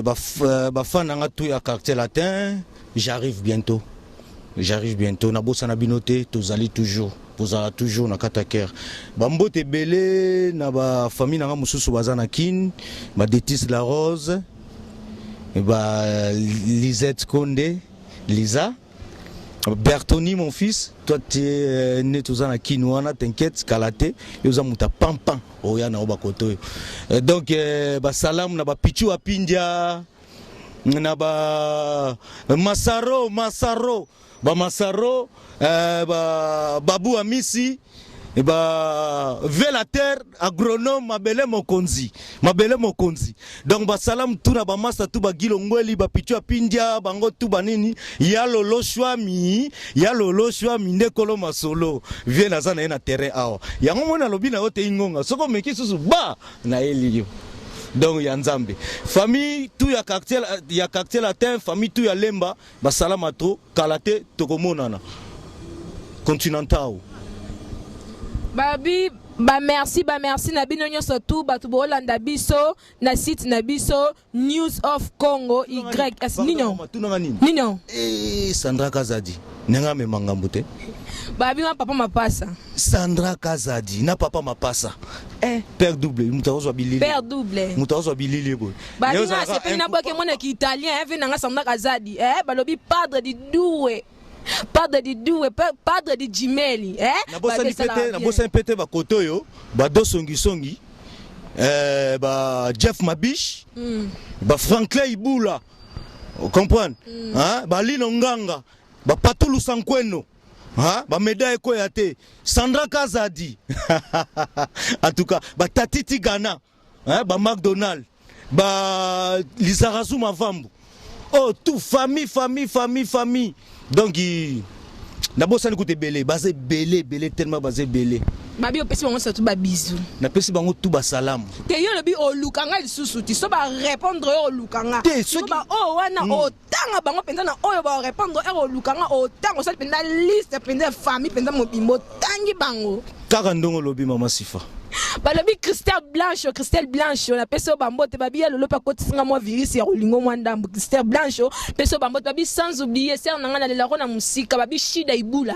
ba fan nga tout ya Quartier Latin, j'arrive bientôt. J'arrive bientôt. Na bossa na binote, tozali toujours. Tozala toujours na kata cœur. Ba mbote belé na ba famille na nga mususu baza na Kin, ba Detis la Rose, ba Lisette Konde, Lisa, Bertoni mon fils, toi tu es né toza na Kin wana, t'inquiète, kalate, yoza muta pampan, oya na oba koto. Donc ba salam na ba pichu apindia na ba Masaro, Masaro, ba Masaro, ba Babu Amisi, ba Velater agronome Mabele Mokonzi, Mabele Mokonzi. Donc ba salam tout na ba masa tout ba Gilongweli, ba pichu apindia, bango tout ba nini, ya lolo shwami, ya lolo shwami ndekolo masolo. Vie na za na ye na terrain awa. Yango mona lobi na yote ingonga. Soko meki susu ba na eliyo. Donc ya Nzambe. Famille tout ya quartier, ya quartier latin, famille tout ya Lemba, ba salama trop, kalate tokomonana. Continental. Babi, ba merci, ba merci na bino nyonso tout batu bolanda biso na site na biso News of Congo YS. Nino. Tunanga nini? Nino. Eh, Sandra Kazadi. Ndenge amema ngambo te. Babi nga papa Mapasa. Sandra Kazadi na papa Mapasa. Eh, père double, moto akozwa bilili. Père double. Moto akozwa bilili boye. Babi nga asepeli na bwake mwana ki italien, eh, ve na nga Sandra Kazadi. Eh, balobi padre di due. Padre di due, padre di Jimeli, eh? Nabosani pete, nabosani pete ba koto yo, ba dosongi songi. Eh, ba Jeff Mabish, ba Franklin Ibula. Comprendre? Hein? Ba Lino Nganga, ba Patulu Sankweno. Hein? Ba médaille ekweya te. Sandra Kazadi. En tout cas, ba Tatiti Ghana, hein? Ba McDonald, ba Lizarazu Mavambu. Oh, tout famille, famille, famille, famille. Donc, nabosani kuta ebele, baza ebele ebele tellement baza ebele. Babi opesi bango surtout ba bisous. Napesi bango tout basalamu. Te yo lobi oluka nga lisusu ti so ba répondre yo oluka nga. Te soki ba oyo wana otanga bango mpenza na oyo ba répondre ere oluka nga otanga osali mpenza liste mpenza ya famille mpenza mobimba otangi bango. Kaka ndongo lobi mama Sifa. Balobi Christelle Blanche, Christelle Blanche, napesi yo bambote babi ya lolo mpe akotisi nga mwa virus ya kolingo mwa ndambo. Christelle Blanche, pesi yo bambote babi sans oublier sœur na nga nalelako na mosika babi Shida Ibula.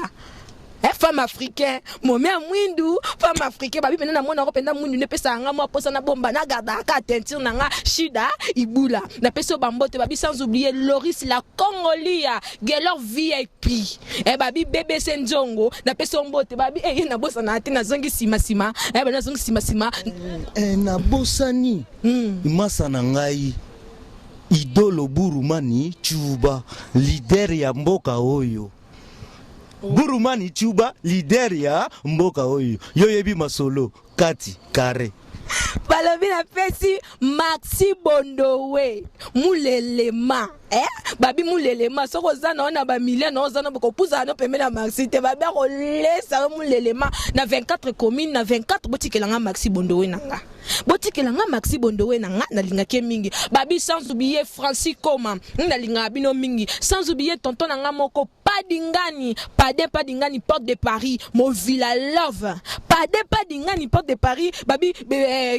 Eh, femme africain momi ya mwindu femme africain babi mpenza namonako mpenza mwindu nde epesaka nga mwa mposa nabomba nagardaka teinture na nga Shida Ibula napesi yo bambote babi sans oublier Loris la Congolia Gelor VIP eh, babi BBC Nzongo napesi yo mbote babi eh, ye nabosana te nazongi nsima nsima eh, babi nazongi nsima nsima Eh, nabosani masa na ngai Idolo Burumani Chuba, leader ya mboka oyo. Burumani Chuba, leader ya mboka oyo. Yo yebi masolo kati carré. Balobi napesi Maxi Bondowe mulelema eh? Babi mulelema soki oza na yo na bamilie na oza na kopusana no pembeni ya Maxi te, babi akolesa yo mulelema na 24 commune na 24. Botikela nga Maxi Bondowe na nga, botikela nga Maxi Bondowe na nga, nalingaki ye mingi. Babi sans oublier Francis Koma, nalingaka bino mingi, sans oublier tonton na nga moko Padingani, Padin Padingani, porte de Paris, Movila Love. Padin Padingani, porte de Paris, babi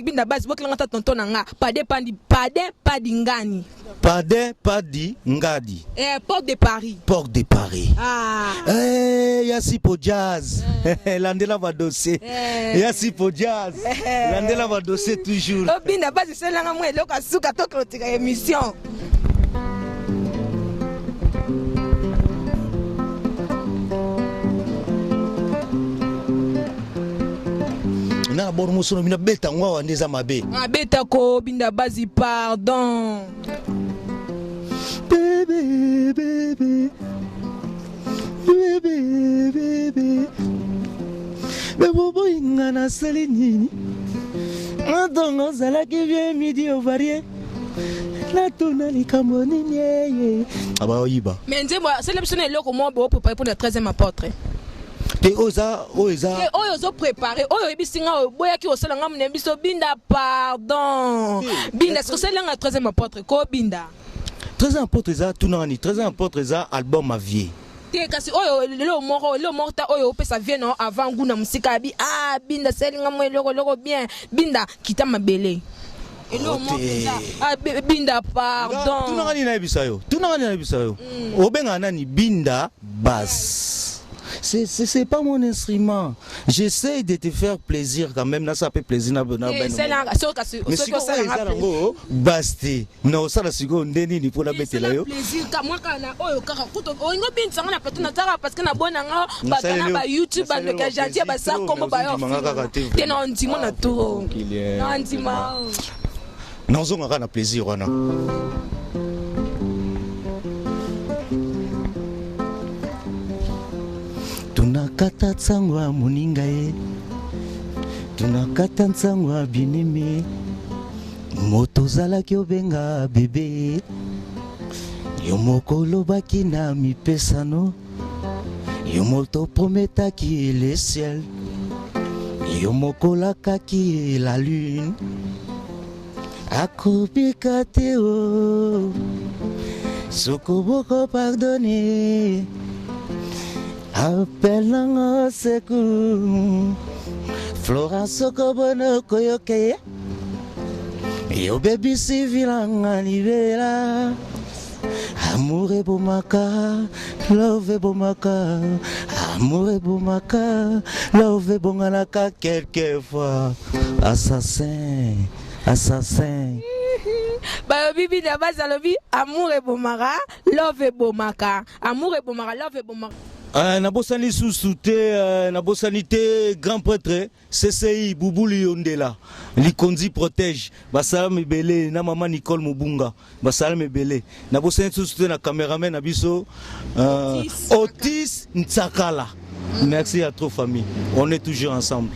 binda base bokelanga ta tonton na nga. Padin Pandi, Padin Padingani. Padin Padi Ngadi. Eh, porte de Paris. Porte de Paris. Ah. Eh, Yasipo Jazz. Landela va dossier. Eh. Yasipo Jazz. Landela va dossier toujours. Obinda base selanga mwa eloko asuka to clôturer émission. Na bor mosono bina beta ngwa wa ndeza mabe. Abeta ko binda bazi pardon. Bébé, bébé. Bébé, bébé. Bébé, nga nasali nini? Ntongo ozalaki bien midi ovarie. Natuna likambo nini ye. Abaoyiba. Mais nzembo asali biso na eloko moko bo préparer pour la 13e apôtre. Te oza oyo eza Te oyo ozo préparer, oyo oyebisi nga oboyaki kosala nga monene biso binda pardon. Binda soki osali nga 13e apôtre ko binda. 13e apôtre eza tunanga ni 13e apôtre eza album à vie. Te kasi oyo lelo moko lelo moko ta oyo opesa vie no avant goût na musika abi ah binda sali nga mo eloko eloko bien binda kita mabele. Eloko moko Te. ah binda pardon. Tunanga nini nayebisa yo? Tunanga nini nayebisa yo? Obengaka nani binda basse. C'est pas mon instrument. J'essaie de te faire plaisir quand même. Ça fait plaisir na na Eh, ben. c'est là, soki kasi- Mais soki sikoyo osala eza nga nango basse te. Na osala sikoyo nde nini mpona Eh, betela sala yo? plaisir ka mwa kaka na oyo kaka kutu olingi obinisa nga na plateau na tala parce que na bona nga bato na ba YouTube bandoki ya gentil basa kombo bayo ozondima nga kaka te, te na ondima na tour Tranquille, eh. na ondima. Nazonga kaka na plaisir wana. Tunakata nsango ya moninga ye, tunakata nsango ya binemi, moto ozalaki obenga bebe, yo moko olobaki na mipesano, yo moto prometaki le ciel, yo moko olakaki la lune, akobika te o, soko boko pardonne, appel nanga secours, Flora soko bono koyoke ye, yo bebisi vilanga libela. Amour ebomaka, love ebomaka, amour ebomaka, love ebonganaka quelquefois. Assassin, assassin. Balobi bina base alobi amour ebomaka, love ebomaka, amour ebomaka, love ebomaka. Nabosani lisusu te, nabosani te grand prêtre CCI Bubulu Yondela Likonzi protège basala ebele na mama Nicole Mubunga basala ebele. Nabosani lisusu te na cameraman na biso Otis Ntsakala. Merci à trop famille, on est toujours ensemble.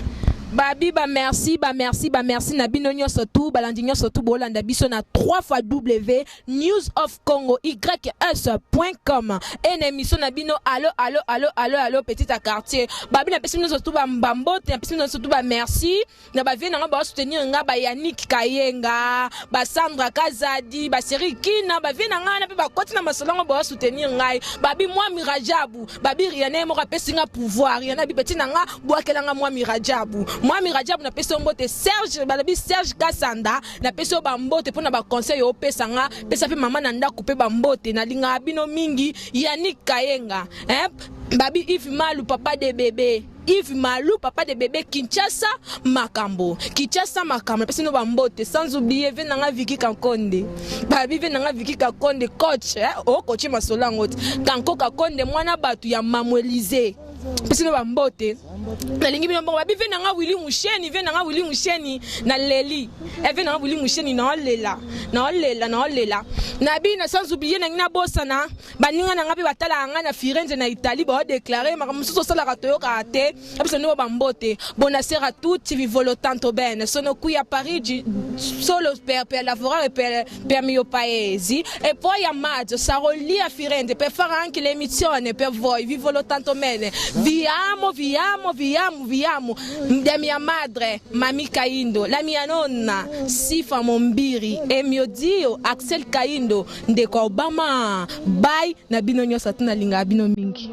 Babi ba merci, ba merci, ba merci na bino nyonso tu balandi nyonso tu bolanda biso na 3 fois W News of Congo ys.com et na émission na bino allo allo allo allo allo petit à quartier. Babi na pesi nyonso tu ba mbambote, na pesi nyonso tu ba merci na ba vie na nga ba soutenir nga ba Yannick Kayenga, ba Sandra Kazadi, ba Seri Kina, ba vie na nga na pe ba koti na masolongo ba soutenir ngai. Babi moi Mirajabu, babi Rihanna moko apesi nga pouvoir, Rihanna bi petit na nga bwakela nga moi Mirajabu. Moi Mirajabu na pesi mbote Serge, balobi Serge Kasanda, na pesi yo ba mbote pona ba conseil opesa nga, pesa pe mama na ndako pe ba mbote, nalingaka bino mingi. Yannick Kayenga, hein? Babi Yves Malu papa de bébé. Yves Malou, papa de bébé Kinshasa Makambo. Kinshasa Makambo, pesi no ba mbote sans oublier ve nanga Vicky Kankonde. Babi ve nanga Vicky Kankonde coach, hein? O coach masolango. Kanko Kankonde mwana batu ya Mamu Elysée. Pesi no ba mbote. Nalingi bino bongo babi ve nanga Willy Musheni, ve nanga Willy Musheni na leli. E ve nanga Willy Musheni na lela, na lela, na lela. Na bino sans oublier nangi na bosana baninga na nga mpe batalaka ngai na Firenze na Italie, bao déclarer makambo mosusu osalaka toyokaka te. Biso nde ba mbote. Buonasera a tutti, vi voglio tanto bene. Sono qui a Parigi solo per lavorare per mio paese e poi a maggio sarò lì a Firenze per fare anche l'emissione per voi. Vi voglio tanto bene. Vi amo, vi amo, vi amo, vi amo. Da mia madre, Mami Kaindo, la mia nonna, Sifa Mombiri e mio zio Axel Kaindo, ndeko Obama. Bye na bino nyonso, atu nalingaka bino mingi.